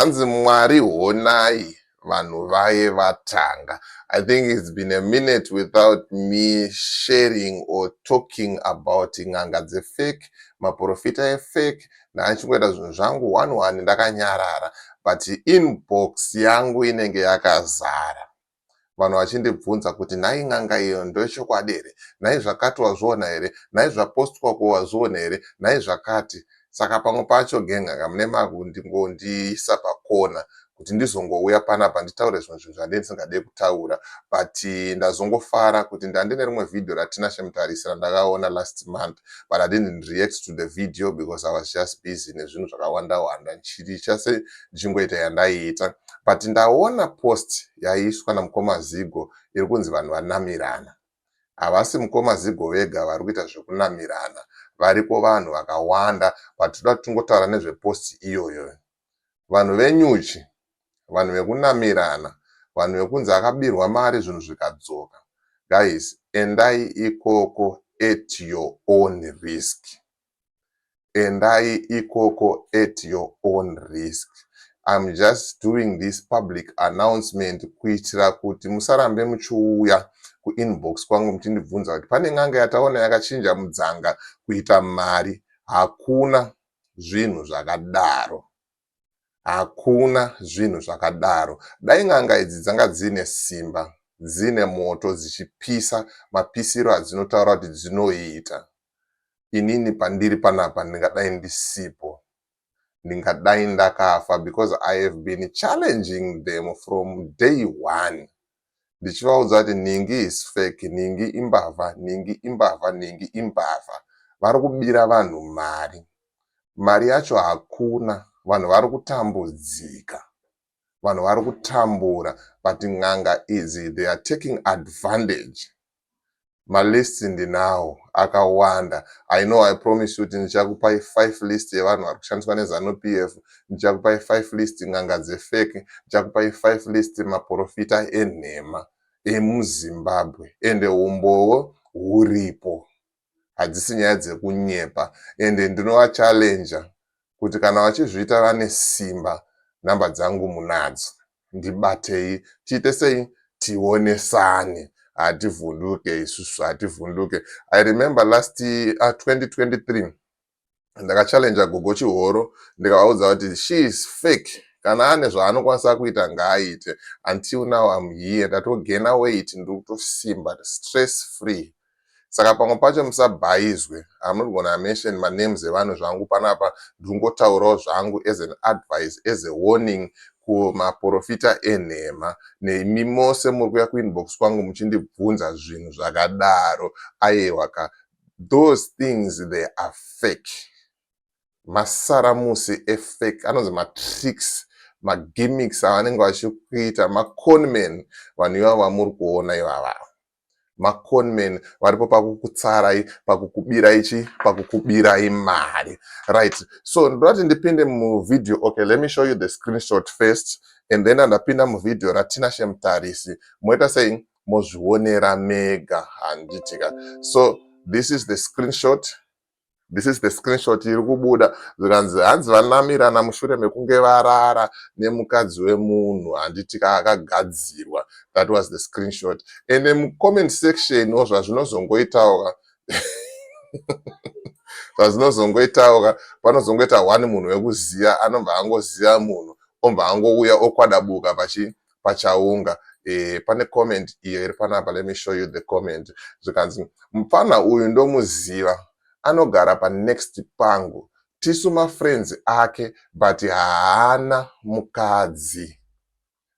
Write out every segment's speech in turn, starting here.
Hanzi Mwari honai vanhu vaye vatanga. I think it's been a minute without me sharing or talking about n'anga dzefake, maprofita efake. Ndanga zvinhu zvangu one one ndakanyarara, but inbox yangu inenge yakazara vanhu vachindibvunza kuti, "Nhai, n'anga iyo ndechokwadi here? Nhai, zvakati wazviona here? Nhai, zvapostwa ko wazviona here? Nhai, zvakati?" Saka pamwe pacho genganga mune makundingondiisa pakona kuti ndizongouya panapa nditaure zvimwe zvinhu zvandii ndisingade kutaura. But ndazongofara kuti ndandine rimwe vhidhio raTinashe Mutarisi randakaona last month, but I didn't react to the video because I was just busy nezvinhu zvakawanda wanda, ndichase ndichingoita yandaiita. But ndaona post yaiiswa namukoma Zigo iri kunzi vanhu vanamirana. Havasi mukoma Zigo vega vari kuita zvekunamirana, varipo vanhu vakawanda. But toda kuti tingotaura nezvepost iyoyo. Vanhu venyuchi, vanhu vekunamirana, vanhu vekunzi akabirwa mari, zvinhu zvikadzoka, guys, endai ikoko at your own risk. Endai ikoko at your own risk. I'm just doing this public announcement kuitira kuti musarambe muchiuya kuinbox kwangu muchindibvunza kuti pane n'anga yataona yakachinja mudzanga kuita mari. Hakuna zvinhu zvakadaro, hakuna zvinhu zvakadaro. Dai n'anga idzi dzanga dziine simba, dzine moto, dzichipisa mapisiro adzinotaura kuti dzinoita, inini pandiri panapa ndingadai ndisipo, ndingadai ndakafa, because I have been challenging them from day one, ndichivaudza kuti nhingi is fake, nhingi imbavha, nhingi imbavha, nhingi imbavha. Vari kubira vanhu mari, mari yacho hakuna, vanhu vari kutambudzika, vanhu vari kutambura, but n'anga idzi, they are taking advantage. Malist ndinawo akawanda. I know I promise kuti ndichakupai 5 list yevanhu vari kushandiswa neZANU PF, ndichakupai 5 list n'anga dzefake, ndichakupai 5 list maprofita enhema emuZimbabwe. Ende umbowo huripo, hadzisi nyaya dzekunyepa. Ende ndinovachallenja kuti kana vachizviita vane simba, nhamba dzangu munadzo, ndibatei, tiite sei, tionesane. Hativhunduke isusu, hativhunduke. I remember last 2023 ndakachallenja Gogo Chihoro, ndikavaudza kuti she is fake, kana ane zvaanokwanisa kuita ngaaite. Until now I'm here, ndatogaina weight, ndiri kutosimba, stress free. Saka pamwe pacho musabhaizwe. I'm not gonna mention manames evanhu zvangu panapa, ndingotaurawo zvangu as an advice, as a warning kumaprofita enhema nemi mose muri kuuya kuinbox kwangu muchindibvunza zvinhu zvakadaro. Aiwa ka, those things, they are fake. Masaramusi efake anonzi matricks, magimmicks avanenge vachikuita, maconman. Vanhu ivavo vamuri kuona ivava maconman, varipo pakukutsarai, pakukubirai chi, pakukubirai mari, right? So ndoda kuti ndipinde muvhidhio. Okay, let me show you the screenshot first and then andapinda muvhidhio raTinashe Mutarisi, moita sei, mozvionera mega, handitika? So this is the screenshot, this is the screenshot iri kubuda, zvikanzi hanzi vanamirana mushure mekunge varara nemukadzi wemunhu, handitika? Akagadzirwa. That was the screenshot. Ende mucomment section zvazvinozongoitawo, zvazvinozongoitawo, panozongoita one munhu wekuziva anobva angoziva munhu, obva angouya okwadabuka pachi pachaunga. Pane comment iyo iri panapa. Let me show you the comment. Zvikanzi, "Mupfana uyu ndomuziva, anogara panext pangu, tisu mafriends ake, but haana mukadzi,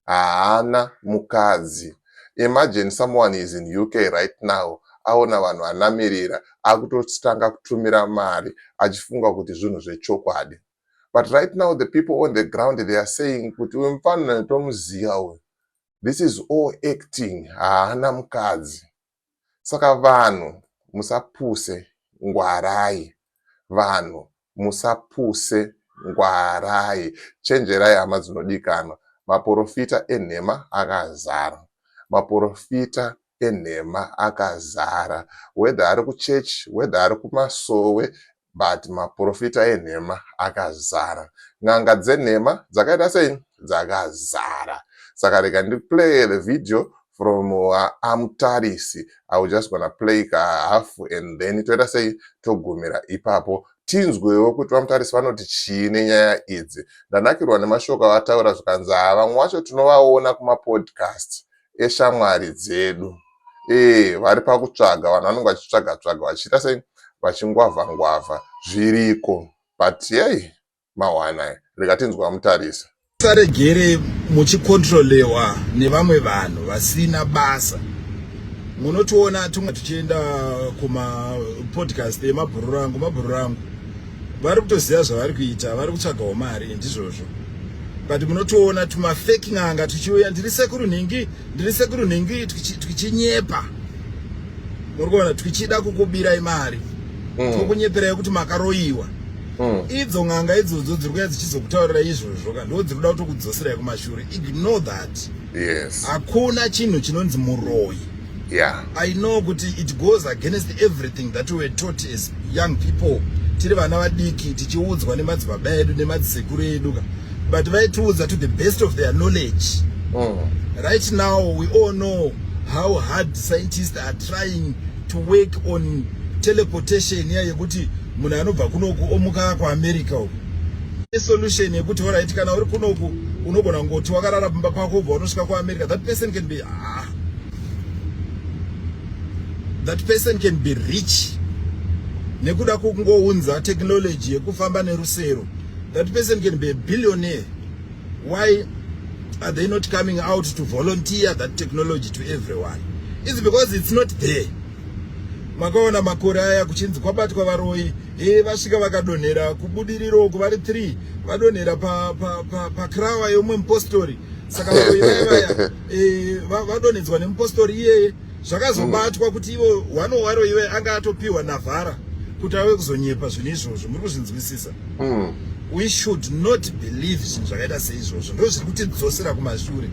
haana mukadzi." Imagine someone is in UK right now, aona vanhu vanamirira, akutotanga kutumira mari achifunga kuti zvinhu zvechokwadi. But right now the people on the ground, they are saying kuti uyu mufana tomuziva uyu, this is all acting, haana mukadzi. Saka vanhu musapuse, ngwarai. Vanhu musapuse, ngwarai, chenjerai, hama dzinodikanwa. Maprofita enhema akazara, maprofita enhema akazara, whether ari kuchechi, whether ari kumasowe. But maprofita enhema akazara, n'anga dzenhema dzakaita sei? Dzakazara. Saka rega ndiplay the video from Amutarisi. I will just gonna play kahalf and then toita sei? Togumira ipapo, tinzwewo kuti VaMutarisi vanoti chii nenyaya idzi. Ndanakirwa nemashoko avataura, zvikanzi ha, vamwe vacho tinovaona kumapodcast eshamwari dzedu. Vari pakutsvaga, vanhu vanenge vachitsvaga tsvaga, vachiita sei? Vachingwavha ngwavha, zviriko. But yei, mawana, rega tinzwa Mutarisi. Musaregere muchikontrolewa nevamwe vanhu vasina basa. Munotiona tumwe tuchienda kumapodcast emabhururu angu. Mabhururu angu vari kutoziva zvavari kuita, vari kutsvagawo mari, ndizvozvo. But munotoona tumafake n'anga tuchiuya, "Ndiri sekuru nhingi, ndiri sekuru nhingi," tuchinyepa. Muri kuona tuchida kukubirai mari. Tokunyeperai kuti makaroyiwa. Idzo n'anga idzodzo dziri kuya dzichizokutaurira izvozvo ka, ndo dziri kuda kutokudzoserai kumashure. Ignore that. Hakuna chinhu chinonzi muroyi. I know kuti it goes against everything that we were taught as young people, tiri vana vadiki, tichiudzwa nemadzibaba edu nemadzisekuru edu ka, but vaitiudza to the best of their knowledge. Right now we all know how hard scientists are trying to work on teleportation iya yekuti munhu anobva kunoku omuka kuAmerica uku. Solution yekuti, alright, kana uri kunoku unogona kungoti wakarara pamba pako, ubva unosvika kuAmerica. That person can be, ah, that person can be rich nekuda kwokungounza technology yekufamba nerusero. That person can be a billionaire. Why are they not coming out to volunteer that technology to everyone? It's because it's not there. Makaona makore aya kuchinzi kwabatwa varoi, e vasvika vakadonhera kuBudiriro uku vari 3, vadonhera pakrawa pa, pa yomwe mupostori. Saka varoi vaya vaya vadonhedzwa nemupostori iyeye. Zvakazobatwa kuti ivo one waroi vaya anga atopiwa navhara kuti ave kuzonyepa zvinhu izvozvo. Muri kuzvinzwisisa? We should not believe zvinhu zvakaita seizvozvo, ndo zviri kutidzosera kumashure.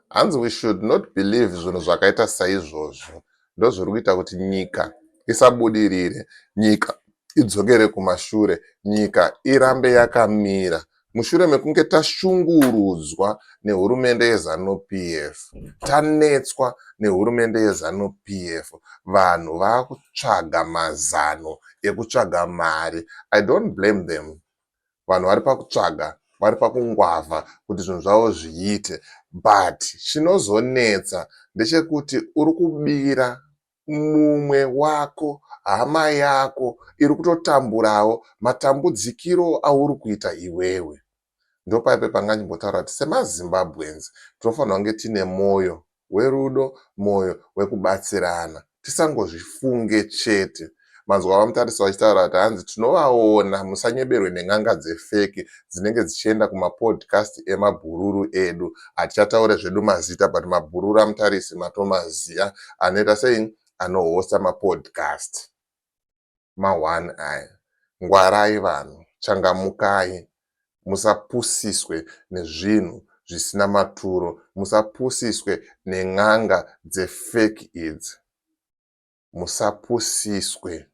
Hanzi we should not believe zvinhu zvakaita saizvozvo, ndo zviri kuita kuti nyika isabudirire, nyika idzokere kumashure, nyika irambe yakamira mushure mekunge tashungurudzwa nehurumende yeZANU PF, tanetswa nehurumende yeZANU PF. Vanhu vaakutsvaga mazano ekutsvaga mari. I don't blame them. Vanhu vari pakutsvaga, vari pakungwavha kuti zvinhu zvavo zviite, but chinozonetsa ndechekuti uri kubira mumwe wako, hama yako iri kutotamburawo matambudzikiro auri kuita iwewe. Ndopaipe pangandimbotaura kuti semaZimbabweans tinofanira kunge tine mwoyo werudo, mwoyo wekubatsirana, tisangozvifunge chete. Manzwa VaMutarisi vachitaura kuti hanzi tinovaona, musanyeberwe nen'anga dzefake dzinenge dzichienda kumapodcast emabhururu edu. Hatichataure zvedu mazita, but mabhururu aMutarisi matomaziya, anoita sei? Anohosta mapodcast ma1 aya. Ngwarai vanhu, changamukai, musapusiswe nezvinhu zvisina maturo, musapusiswe nen'anga dzefake idzi, musapusiswe.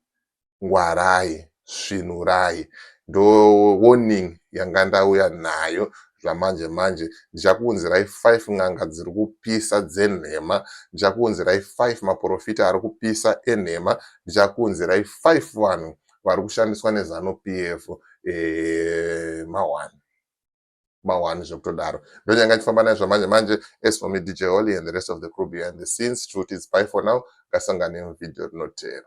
Ngwarai, svinurai. Ndo warning yanga ndauya nayo zvamanje manje. Ndichakuunzirai 5 n'anga dziri kupisa dzenhema, ndichakuunzirai 5 maprofita ari kupisa enhema, ndichakuunzirai 5 vanhu vari kushandiswa neZANU PF. Ma1 ma1 zvekutodaro, ndonyanga ndichifamba nayo zvamanje manje. As for me, DJ Holly, and the rest of the crew behind the scenes, truth is bye for now. Ngasangane muvhidhiyo rinoteera.